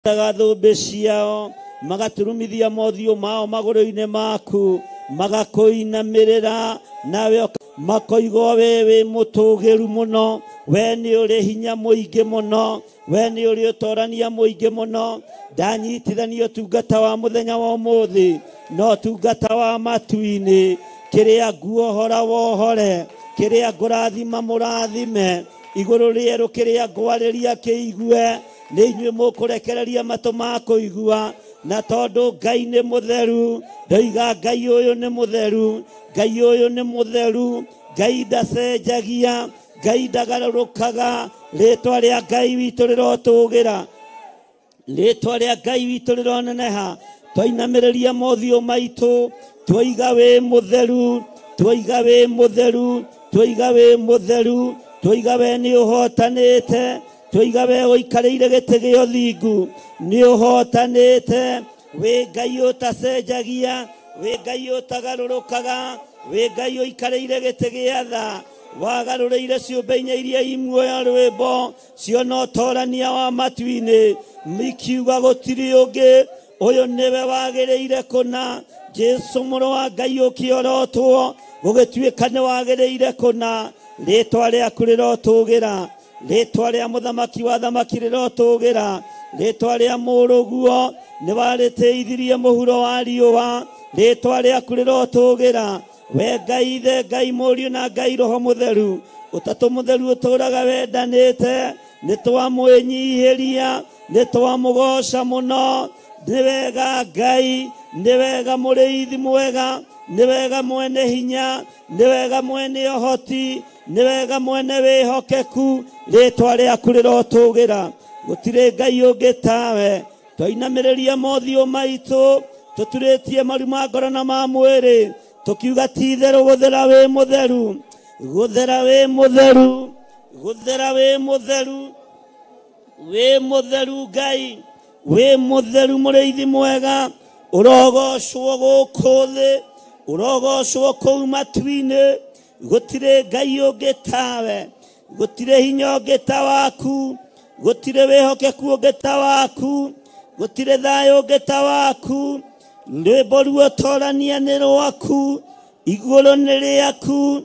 Thũmbĩ ciao magaturumithia mothiũ mao magũrũ-inĩ maku, magakũinamĩrĩra, nawe makoigwo we wĩ mũtũgĩru mũno, we nĩ ũrĩ hinya mũingĩ mũno, we nĩ ũrĩ ũtorania mũingĩ mũno. Ndanyitithania ũtungata wa mũthenya wa ũmũthĩ na ũtungata wa matu-inĩ, kĩrĩa nguohora wohore, kĩrĩa ngũrathima mũrathime, igũrũ rĩerũ kĩrĩa ngwarĩria kĩigue, nĩ inyuĩ mũkũrekereria matũ ma kũigua. Na tondũ Ngai nĩ mũtheru, ndoiga Ngai ũyũ nĩ mũtheru, Ngai ũyũ nĩ mũtheru, Ngai ndacenjagia, Ngai ndagarũrũkaga. Rĩtwa rĩa Ngai witũ rĩrotũgĩra, rĩtwa rĩa Ngai witũ rĩroneneha. Twainamĩrĩria mothiũ maitũ, twoiga wĩ mũtheru, twoiga wĩ mũtheru, twoiga wĩ mũtheru, twoiga we nĩ ũhotanĩte, twoiga we ũikarĩire gĩtĩ gĩa ũthingu, nĩ ũhotanĩte. Wĩ Ngai ũtacenjagia, wĩ Ngai ũtagarũrũkaga, wĩ Ngai ũikarĩire gĩtĩ gĩa tha, wagarũrĩire ciũmbe inya iria i muoyo rwĩmbo ciona ũtorania wa matu-inĩ, ikiuga gũtirĩ ũngĩ, ũyũ nĩwe wagĩrĩire kũna. Jesu mũrũ wa Ngai ũkĩorotwo, gũgĩtuĩka nĩ wagĩrĩire kũna. Rĩtwa rĩaku rĩrotũgĩra, rĩtwa rĩa mũthamaki wa thamaki rĩrotũgĩra, rĩtwa rĩa mũrũguo nĩ warĩtĩithirie mũhuro wa riũa, rĩtwa rĩaku rĩrotũgĩra. We Ngai Ithe, Ngai Mũriũ na Ngai Roho Mũtheru, ũtatũ mũtheru ũtũraga wendanĩte, nĩ twamwĩnyihĩria, nĩ twamũgoca mũno. Nĩ wega Ngai, nĩ wega mũrĩithi mwega, nĩ wega mwene hinya, nĩ wega mwene ũhoti, nĩ wega mwene wĩhokeku. Rĩtwa rĩaku rĩrotũgĩra, gũtirĩ Ngai ũngĩ tawe. Twainamĩrĩria mothiũ maitũ, tũturĩtie maru ma ngoro na ma mwĩrĩ, tũkiuga ti itherũ gũthera wĩ mũtheru, gũthera wĩ mũtheru, gũthera wĩ mũtheru, wĩ mũtheru Ngai, wĩ mũtheru mũrĩithi mwega. Ũrogocwo gũkũ thĩ, ũrogocwo kũu matu-inĩ. Gũtirĩ Ngai ũngĩ tawe, gũtirĩ hinya ũngĩ ta waku, gũtirĩ wĩhokeku ũngĩ ta waku, gũtirĩ thayũ ũngĩ ta waku. Rwĩmbo ruotorania nĩ rwaku, igũrũ nĩ rĩaku,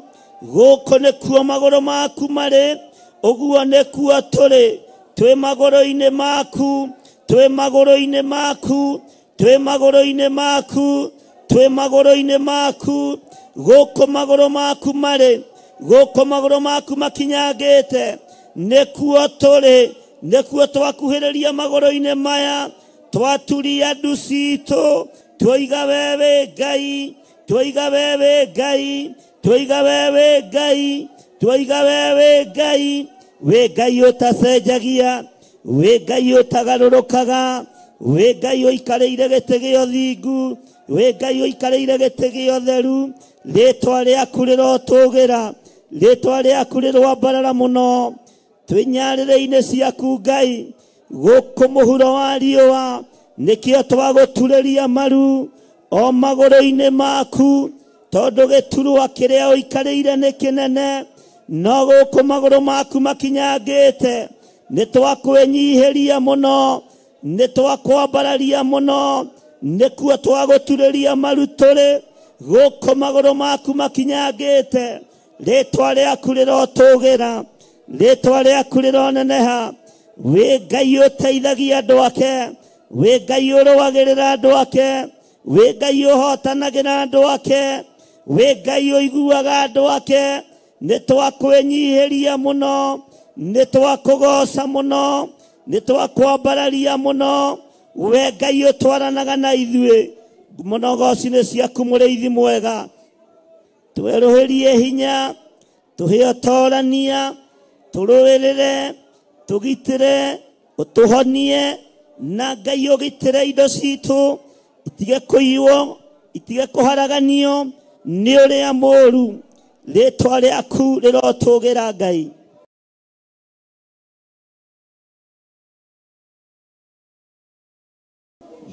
gũkũ nĩkuo magũrũ maku marĩ, ũguo nĩkuo tũrĩ, twĩ magũrũ-inĩ maku, twĩ magũrũ-inĩ maku, twĩ magũrũ-inĩ maku, twĩ magũrũ-inĩ maku. Gũkũ magũrũ maku marĩ, gũkũ magũrũ maku makinyangĩte, nĩkuo tũrĩ, nĩkuo twakuhĩrĩria magũrũ-inĩ maya, twaturia ndu citũ, twoiga we wĩ Ngai, twoiga we wĩ Ngai, twoiga we wĩ Ngai, twoiga we wĩ Ngai. Wĩ Ngai ũtacenjagia, wĩ Ngai ũtagarũrũkaga, wĩ Ngai ũikarĩire gĩtĩ gĩa ũthingu, wĩ Ngai ũikarĩire gĩtĩ gĩa ũtheru. Rĩtwa rĩaku rĩrotũgĩra, rĩtwa rĩaku rĩroambarara mũno. Twĩ nyarĩrĩ-inĩ ciaku Ngai, gũkũ mũhuro wa riũa, nĩkĩo twagũturĩria maru o magũrũ-inĩ maku, tondũ gĩturwa kĩrĩa ũikarĩire nĩ kĩnene, no gũkũ magũrũ maku makinyangĩte. Nĩ twakwĩnyihĩria mũno, nĩ twakwambararia mũno, nĩkuo twagũturĩria maru tũrĩ gũkũ magũrũ maku makinyangĩte. Rĩtwa rĩaku rĩrotũgĩra, rĩtwa rĩaku rĩroneneha. Wĩ Ngai ũteithagia andũ ake, wĩ Ngai ũrũagĩrĩra andũ ake, wĩ Ngai ũhotanagĩra andũ ake, wĩ Ngai ũiguaga andũ ake. Nĩ twakwĩnyihĩria mũno, nĩ twakũgoca mũno, nĩ twakwambararia mũno. We Ngai ũtwaranaga na ithuĩ mũno, goci nĩ ciaku mũrĩithi mwega. Twerũhĩrie hinya, tũhe ũtorania, tũrũĩrĩre, tũgitĩre, ũtũhonie, na Ngai ũgitĩre indo citũ itige kũiywo, itige kũharaganio nĩ ũrĩa mũũru. Rĩtwa rĩaku rĩrotũgĩra Ngai.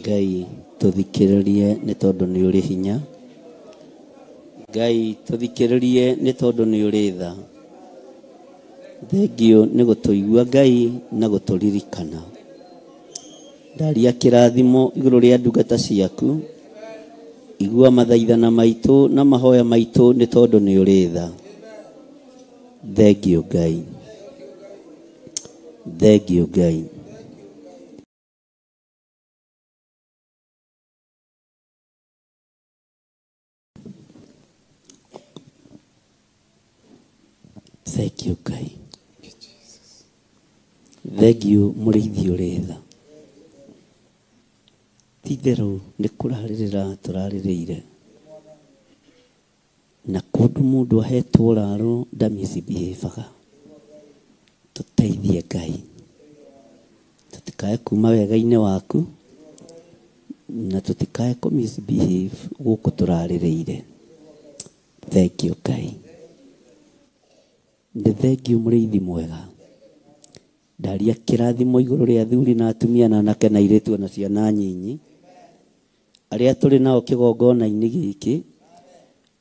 Ngai tũthikĩrĩrie nĩ tondũ nĩ ũrĩ hinya. Ngai tũthikĩrĩrie nĩ tondũ nĩ ũrĩ tha. Thengio nĩ gũtũigua Ngai na gũtũririkana. Ndaria kĩrathimo igũrũ rĩa ndungata ciaku. Igua mathaithana maitũ na mahoya maitũ nĩ tondũ nĩ ũrĩ tha. Thengiũ Ngai, thengiũ Ngai. Thengiũ Ngai, thengiũ mũrĩithi ũrĩ tha. Ti itherũ nĩ kũrarĩrĩra tũrarĩrĩire, na kũndũ mũndũ ahetwo ũraro ndamĩcibihĩbaga. Tũteithie Ngai, tũtikae kuma wega-inĩ waku na tũtikae kũ misbehave gũkũ tũrarĩrĩire. Thengiũ Ngai, nĩ thengiũ mũrĩithi mwega. Ndaria kĩrathimo igũrũ rĩa athuri na atumia na anake na airĩtu na ciana nyinyi arĩa tũrĩ nao kĩgongona-inĩ gĩkĩ,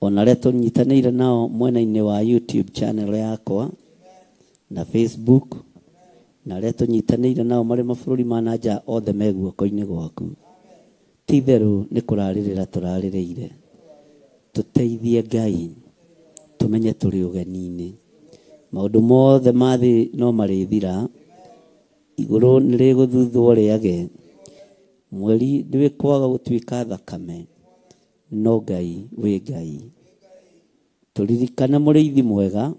ona arĩa tũnyitanĩire nao mwena-inĩ wa YouTube channel yakwa na Facebook, na arĩa tũnyitanĩire nao marĩ mabũrũri ma na nja, othe me guoko-inĩ gwaku. Ti itherũ nĩ kũrarĩrĩra tũrarĩrĩire. Tũteithie Ngai, tũmenye tũrĩ ũgeni-inĩ. Maũndũ mothe ma thĩ no marĩthira, igũrũ nĩ rĩgũthuthwo rĩage, mweri ndwĩkwaga gũtuĩka thakame, no Ngai wĩ Ngai. Tũririkane mũrĩithi mwega,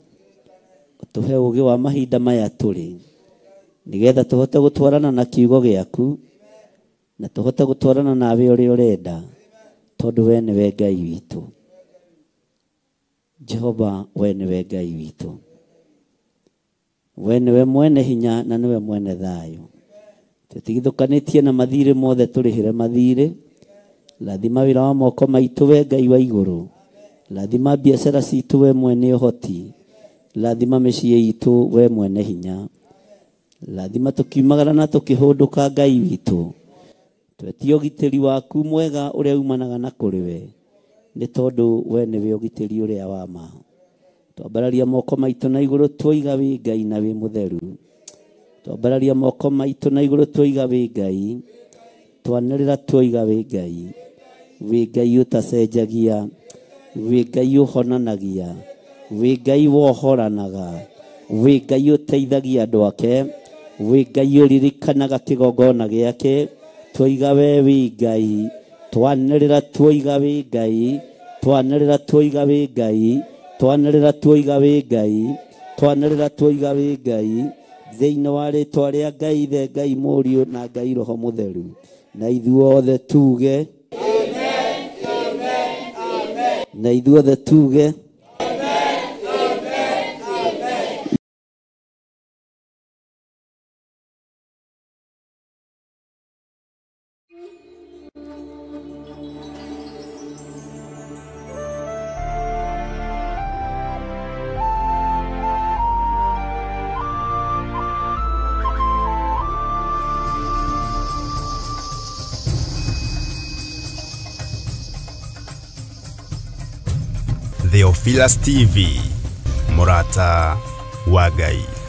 ũtũhe ũũgĩ wa mahinda maya tũrĩ, nĩgetha tũhote gũtwarana na kiugo gĩaku na tũhote gũtwarana nawe ũrĩa ũrenda, tondũ we nĩwe Ngai witũ. Jehova, we nĩwe Ngai witũ, we nĩwe mwene hinya na nĩwe mwene thayũ. Tũtigithũkanĩtie na mathirĩ mothe, tũrĩhĩre mathirĩ. Rathima wĩra wa moko maitũ, we Ngai wa igũrũ. Rathima biacara citũ, we mwene ũhoti. Rathima mĩciĩ itũ, we mwene hinya. Rathima tũkiumagara na tũkĩhũndũka, Ngai witũ. Twetie ũgitĩri waku mwega ũrĩa umanaga na kũrĩ we, nĩ tondũ we nĩwe ũgitĩri ũrĩa wa ma. Twambararia moko maitũ na igũrũ, twoiga wĩ Ngai na wĩ mũtheru. Twambararia moko maitũ na igũrũ, twoiga wĩ Ngai. Twanĩrĩra, twoiga wĩ Ngai, wĩ Ngai ũtacenjagia, wĩ Ngai ũhonanagia, wĩ Ngai wohoranaga, wĩ Ngai ũteithagia andũ ake, wĩ Ngai ũririkanaga kĩgongona gĩake. Twoiga we wĩ Ngai. Twanĩrĩra, twoiga wĩ Ngai. Twanĩrĩra, twoiga wĩ Ngai. Twanĩrĩra, twoiga wĩ Ngai. Twanĩrĩra, twoiga wĩ Ngai, thĩinĩ wa rĩtwa rĩa Ngai Ithe, Ngai Mũriũ na Ngai Roho Mũtheru. Na ithuothe tuge, na ithuothe tuge. Theophilus TV, Murata wa Ngai.